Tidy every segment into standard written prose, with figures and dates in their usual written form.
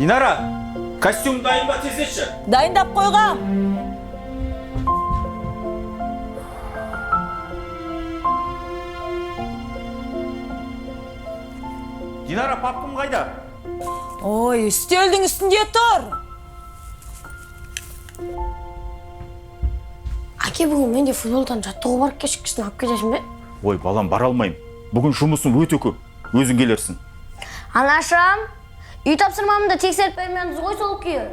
Динара, костюм дайын ба, тездетші. Дайындап қойғам. Динара, папкам қайда? Ой, үстелдің үстінде тұр. Әке, бүгін мен де футболдан жаттығу бар, кешкісін алып кетесің бе? Ой, балам, бара алмаймын. Бүгін жұмысым өте көп. Өзің келерсің. Анашым, үй тапсырмамды тексеріп бермедіңіз ғой сол күйі.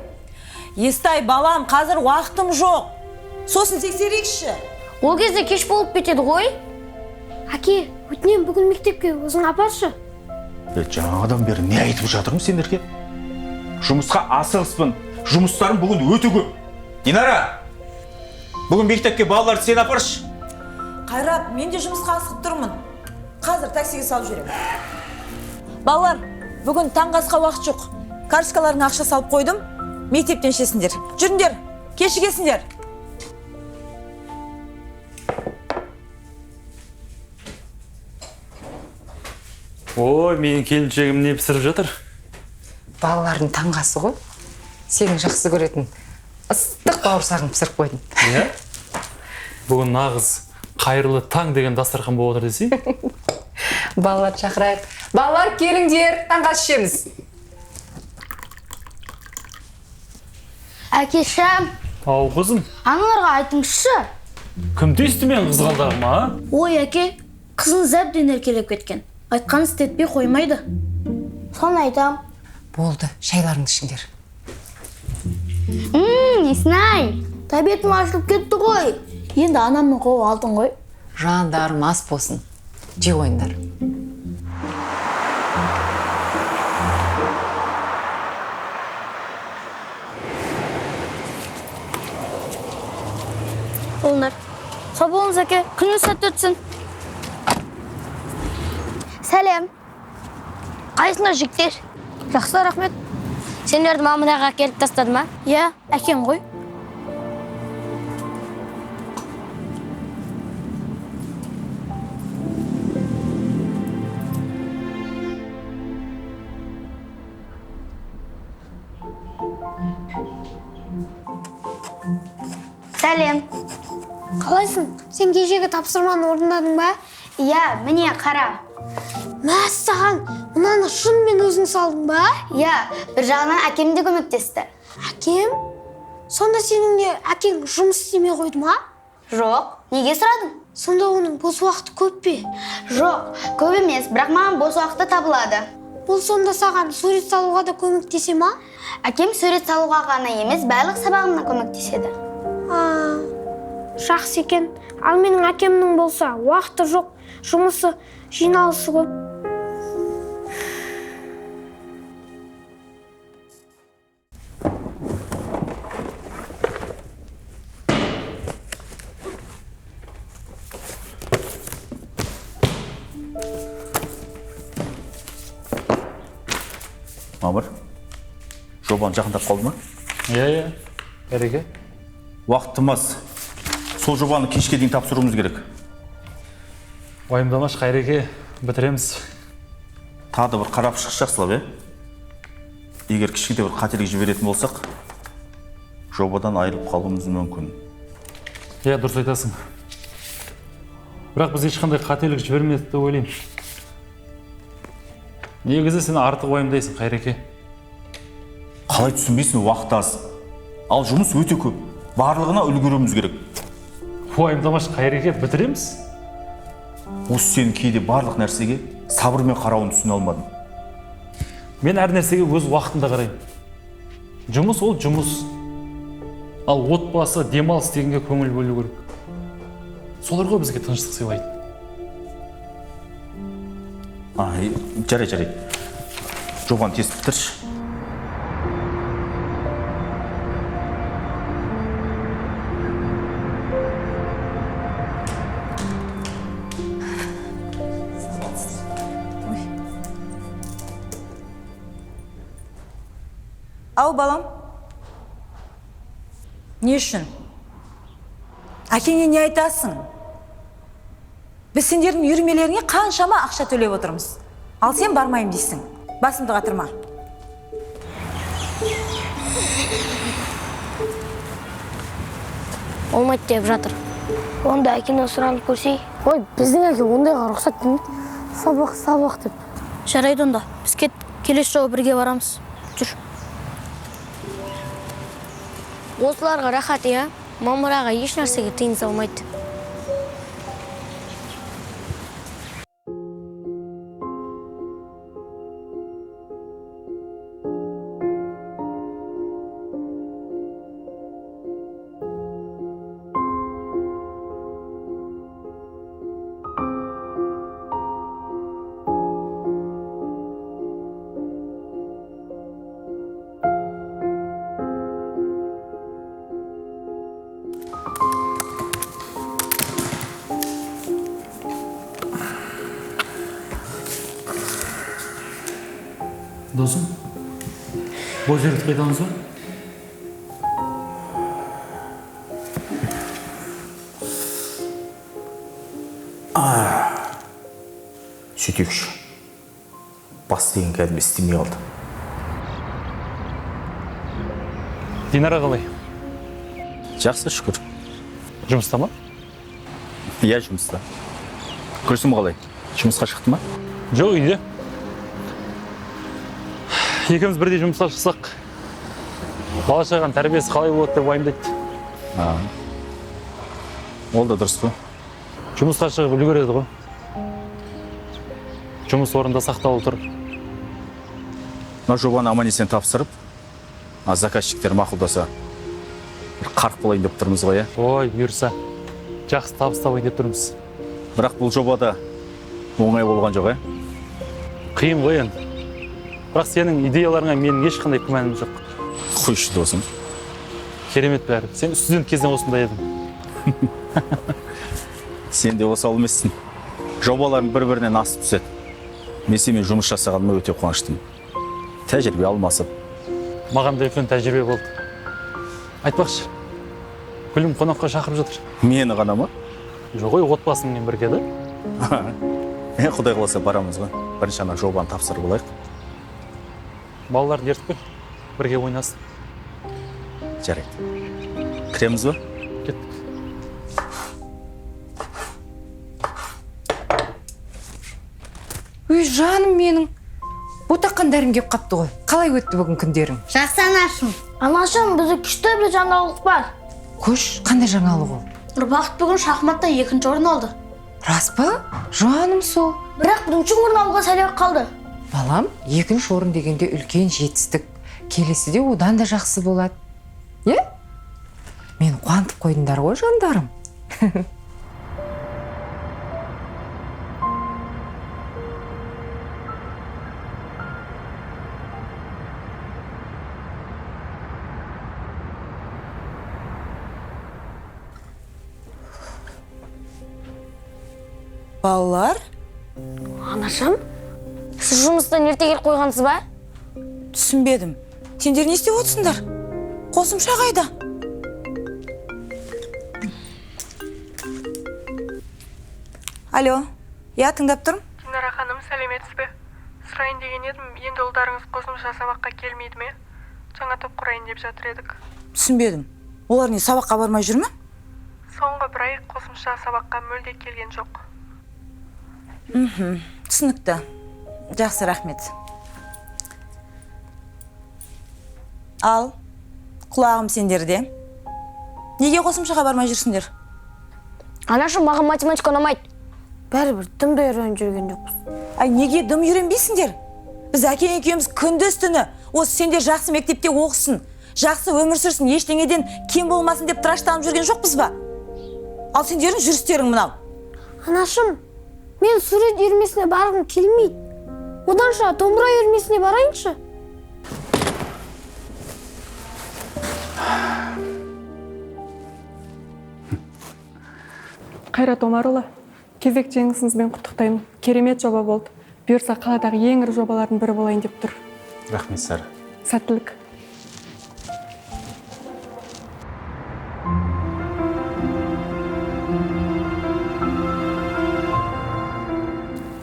Естай, балам, қазір уақытым жоқ. Сосын тексерейікші. Ол кезде кеш болып кетеді ғой. Әке, өтінемін, бүгін мектепке өзің апаршы. Жаңадан бері не айтып жатырмын сендерге? Жұмысқа асығыспын. Жұмыстарым бүгін өте көп. Динара, бүгін мектепке балаларды сен апаршы. Қайрат, мен де жұмысқа асығып тұрмын. Қазір таксиге салып жіберемін. Балалар, бүгін таңғы асқа уақыт жоқ. Карточкаларыңа ақша салып қойдым. Мектептен ішесіңдер. Жүріңдер, кешігесіңдер. Ой, менің келіншегім не пісіріп жатыр? Балалардың таңғы асы ғой. Сенің жақсы көретін ыстық бауырсағын пісіріп қойдым. Иә? Бүгін нағыз қайырлы таң деген дастархан болып отыр десей. Балаларды шақырайық. Балалар, келіңдер, таңғы ас ішеміз. Әкешім, Ау, қызым, аналарға айтыңызшы. кім тиісті менің қызғалдағыма, а? Ой, әке, қызыңыз әбден еркелеп кеткен. Айтқанын істетпей қоймайды. Соны айтам. Болды, шайларыңды ішіңдер. Есенай, тәбетім ашылып кетті ғой. Енді анамның қолы алтын ғой. Жандарым ас болсын. Жей қойыңдар. Болыңдар. Сау болыңыз, әке. Күніңіз сәтті өтсін. Сәлем. Қайсыңдар, жігіттер? Жақсы, рахмет. Сендерді мамыраға әкеліп тастады ма? Иә, әкем ғой. Сәлем. Қалайсың? Сен кешегі тапсырманы орындадың ба? Иә, міне қара. Мәссаған, мынаны шынымен өзің салдың ба? Иә, бір жағынан әкем де көмектесті. Әкем? Сонда сенің де әкең жұмыс істемей қойды ма? Жоқ, неге сұрадың? Сонда оның бос уақыты көп пе? Жоқ, көп емес, бірақ маған бос уақыты табылады. Бұл сонда саған сурет салуға да көмектесе ма? Әкем сурет салуға ғана емес, барлық сабағымна көмектеседі. А, жақсы екен. Ал менің әкемнің болса уақыты жоқ, жұмысы, жиналысы көп. Мамыр, жобан жақындап қалды ма? Иә, иә. Әреке. Уақыт тым аз. Сол жобаны кешке дейін тапсыруымыз керек. Уайымдамашы, Қайреке, бітіреміз. Тағы да бір қарап шықшы жақсылап, иә? Егер кішкентай бір қателік жіберетін болсақ, жобадан айырылып қалуымыз мүмкін. Иә, дұрыс айтасың. Бірақ біз ешқандай қателік жібермедік деп ойлаймын. Негізі сен артық уайымдайсың, Қайреке. Қалай түсінбейсің, уақыт аз. Ал жұмыс өте көп. Барлығына үлгеруіміз керек. Уайымдамашы, Қайреке, бітіреміз. Осы сенің кейде барлық нәрсеге сабырмен қарауын түсіне алмадым. Мен әр нәрсеге өз уақытында қараймын. Жұмыс ол жұмыс. Ал отбасы, демалыс дегенге көңіл бөлу керек. Солар ғой бізге тыныштық сыйлайтын. Жарайды, жарайды. Жобаны тез бітірші. Ау, балам. Не үшін? Әкеңе не айтасың? Біз сендердің үйірмелеріңе қаншама ақша төлеп отырмыз. Ал сен бармаймын дейсің. Басымды қатырма. Болмайды деп жатыр. Онда әкеңнен сұранып көрсей. Ой, біздің әке ондайға рұқсат бермейді. Сабақ, сабақ деп. Жарайды онда. Біз келесі жолы бірге барамыз. Жүр. Осыларға рахат, иә? Мамыраға еш нәрсеге тыйым салмайды. Досым, бұл жерді қайтамыз ба? Сөйтейікші. Бас деген кәдімгі істемей қалды. Динара қалай? Жақсы, шүкір. Жұмыста ма? Иә, жұмыста. Гүлсім қалай? Жұмысқа шықты ма? Жоқ, үйде. Екеуміз бірдей жұмысқа шықсақ, бала шағаның тәрбиесі қалай болады деп уайымдайды. Ол да дұрыс қой. Жұмысқа шығып үлгереді ғой. Жұмыс орнында сақтаулы тұр. Мына жобаны аман есен тапсырып, заказчиктер мақұлдаса, бір қарқ болайын деп тұрмыз ғой, иә? Ой, бұйырса, жақсы табыс табайын деп тұрмыз. Бірақ бұл жобада оңай болған жоқ, ә? Қиын ғой енді. Бірақ сенің идеяларыңа менің ешқандай күмәнім жоқ. Қойшы, досым. Керемет бәрі. Сен студент кезінен осындай едің. Сен де осал емессің. Жобаларың бір-бірінен асып түседі. Мен сенімен жұмыс жасағаныма өте қуаныштымын. Тәжірибе алмасып. Маған да үлкен тәжірибе болды. Айтпақшы, Гүлім қонаққа шақырып жатыр. Мені ғана ма? Жоқ ой, отбасыңмен бірге да. Құдай қаласа барамыз ғой. Бірінші ана жобаны тапсырып алайық. Балаларды ертіп кел, бірге ойнасын. Жарайды. Кіреміз ба? Кеттік. Өй, жаным менің. Ботақан дәрім кеп қапты ғой. Қалай өтті бүгін күндерің? Жақсы, анашым. Анашым, бізде күшті бір жаңалық бар. Көш, қандай жаңалық ол? Нұрбақыт бүгін шахматта 2-ші орын алды. Рас па? Жаным сол. Бірақ 1-ші орын алуға сәл қалды. Балам, 2-ші орын дегенде үлкен жетістік. Келесіде одан да жақсы болады. Е? Мен қуантып қойдыңдар ғой, жандарым. Балалар? Анашым, сіз жұмыстан ерте келіп қойғансыз ба? Түсінбедім. Сендер не істеп отырсыңдар? Қосымша қайда? Алло, я тыңдап тұрмын. Динара ханым, сәлеметсіз бе? Сұрайын деген едім, енді ұлдарыңыз қосымша сабаққа келмейді ме? Жаңа топ құрайын деп жатыр едік. Түсінбедім. Олар не, сабаққа бармай жүр ме? Соңғы бір ай қосымша сабаққа мүлде келген жоқ. Түсінікті. Жақсы, рахмет. Ал, құлағым сендерде. Неге қосымшаға бармай жүрсіңдер? Анашым, маған математика ұнамайды. Бәрібір дым да үйреніп жүрген жоқпыз. Ай, неге дым үйренбейсіңдер? Біз әкең екеуміз күндіз түні осы сендер жақсы мектепте оқысын, жақсы өмір сүрсін, ештеңеден кем болмасын деп тыраштанып жүрген жоқпыз ба? Ал сендердің жүрістерің мынау. Анашым, мен сурет үйірмесіне барғым келмейді. Оданша домбыра үйірмесіне барайыншы. Қайрат Омарұлы, кезек жеңісіңізбен құттықтаймын. Керемет жоба болды. Бұйырса қаладағы ең ірі жобалардың бірі болайын деп тұр. Рахмет, Сара. Сәттілік.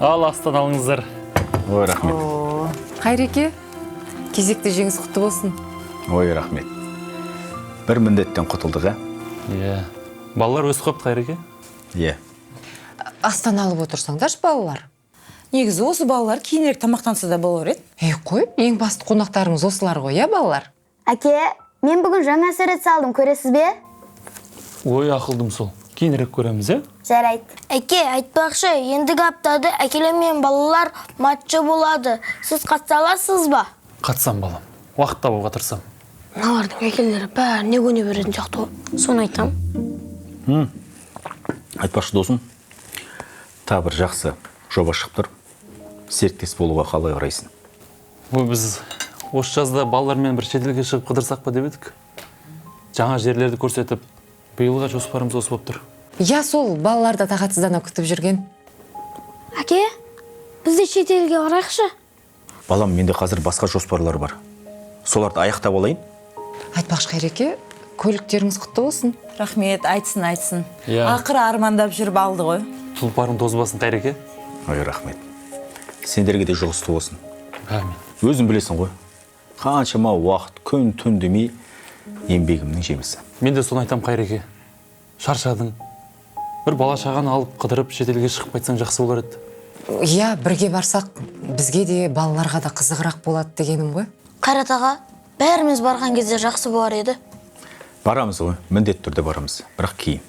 Ал, астан алыңыздар. Ой, рахмет. Қайреке, кезекті жеңіс құтты болсын. Ой, рахмет. Бір міндеттен құтылдық, ә? Иә. Балалар өсіп қапты, Қайреке. Иә. Астан алып отырсаңдаршы, балалар. Негізі осы балалар кейінірек тамақтанса да болар еді. Ей, қой, ең басты қонақтарымыз осылар ғой, иә, балалар? Әке, мен бүгін жаңа сурет салдым, көресіз бе? Ой, ақылдым сол. Кейінірек көреміз, иә? Жарайды. Әке, айтпақшы, ендігі аптада әкелер мен балалар матчы болады. Сіз қатыса аласыз ба? Қатысам, балам. Уақыт табуға тырысам. Мыналардың әкелері бәріне көне беретін сияқты ғой. Соны айтам. Айтпақшы, досым, тағы бір жақсы жоба шығып тұр. Серіктес болуға қалай қарайсың? Ой, біз осы жазда балалармен бір шетелге шығып қыдырсақ па деп едік. Жаңа жерлерді көрсетіп, биылға жоспарымыз осы болып тұр. Иә, сол балалар да тағатсыздана күтіп жүрген. Әке, біз де шетелге барайықшы. Балам, менде қазір басқа жоспарлар бар. Соларды аяқтап алайын. Айтпақшы, Қайреке, көліктеріңіз құтты болсын. Рахмет, айтсын, айтсын. Иә. Ақыры армандап жүріп алды ғой. Тұлпарың тозбасын, Қайреке. Ой, рахмет. Сендерге де жұғысты болсын. Әмин. Өзің білесің ғой. Қаншама уақыт, күн, түн демей еңбегімнің жемісі. Мен де соны айтам, Қайреке. Шаршадың. Бір бала шағаны алып қыдырып шетелге шығып қайтсаң жақсы болар еді. Иә, бірге барсақ, бізге де, балаларға да қызығырақ болады дегенім ғой. Қайрат аға, бәріміз барған кезде жақсы болар еді. Барамыз ғой, міндетті түрде барамыз. Бірақ кейін.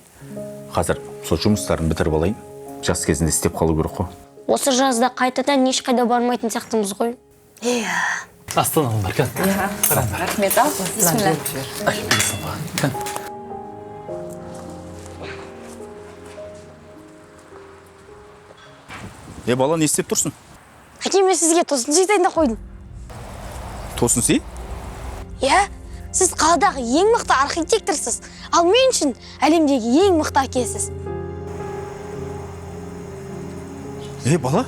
Қазір сол жұмыстарын бітіріп алайын. Жас кезінде істеп қалу керек қой. Осы жазда қайтадан ешқайда бармайтын сияқтымыз ғой. Иә. Астан алыңдар, кән. Рахмет, ал. Бисмилля. Ай, бисмилла. Кән. Е, бала, не істеп тұрсың? Әке, мен сізге тосын сый дайындап қойдым. Тосын сый? Иә, сіз қаладағы ең мықты архитекторсыз, ал мен үшін әлемдегі ең мықты әкесіз. Е, бала,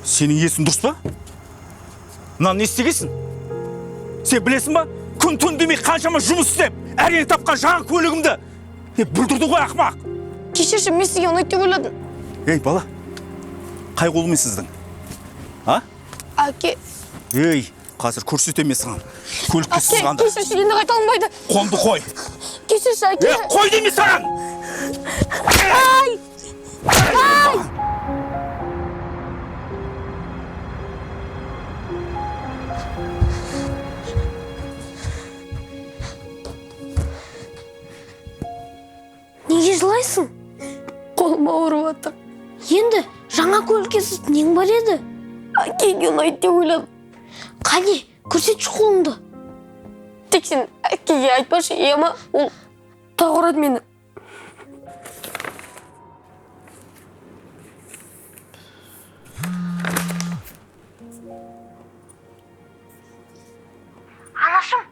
сенің есің дұрыс па? Мынаны не істегенсің? Сен білесің ба? Күн түн демей қаншама жұмыс істеп, әрең тапқан жаңа көлігімді бүлдірдің ғой, ақымақ. Кешірші, мен сізге ұнайды деп ойладым. Ей, бала, қай қолымен сіздің? А? Әке. Ей, қазір көрсетемін саған. Көлікке сызғанды. Кешірші, енді қайталанбайды. Қолды қой. Кешірші, әке. Е, қой деймін саған. Ай! Ай! Неге жылайсың? Қолым ауырып жатыр. Енді жаңа көлікке сіз нең бар еді? Әкеге ұнайды деп ойладым. Қане, көрсетші қолыңды. Тек сен әкеге айтпашы, иә ма? Ол тағы ұрады мені. Анашым,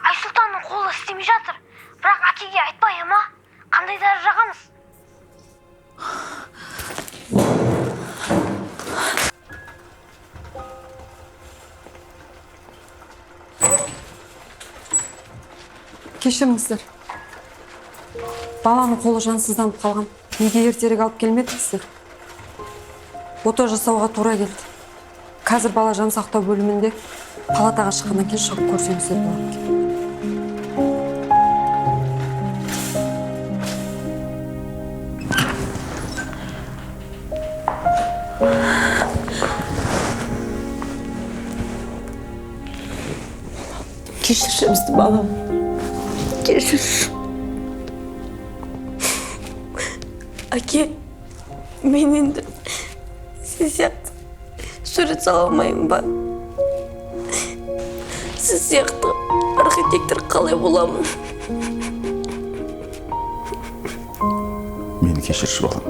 Айсұлтанның қолы істемей жатыр. Бірақ әкеге айтпа, иә ма? Қандай дәрі жағамыз? Кешіріңіздер. Баланың қолы жансызданып қалған. Неге ертерек алып келмедіңіздер? Ота жасауға тура келді. Қазір бала жан сақтау бөлімінде, палатаға шыққаннан кейін шығып көрсеңіздер болады. Кешірші бізді, балам. Кешірші. Әке, мен енді сіз сияқты сурет сала алмаймын ба? Сіз сияқты архитектор қалай боламын? Мені кешірші, балам.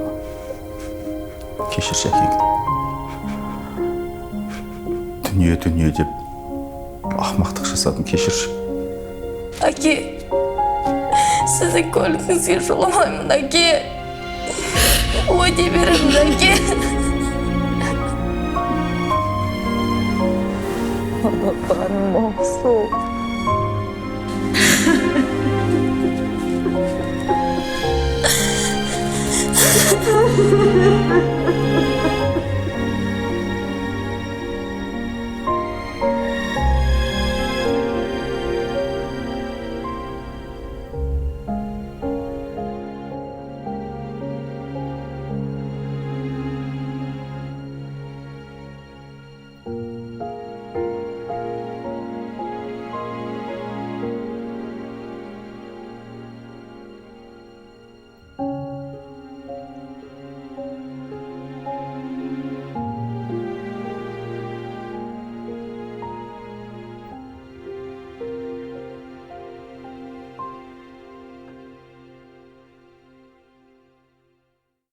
Кешірші, әкеңді. Дүние, дүние деп ақымақтық жасадым, кешірші. Әке, сіздің көлігіңізге жоламаймын, әке. Уәде беремін, әке. Балапаным, сол.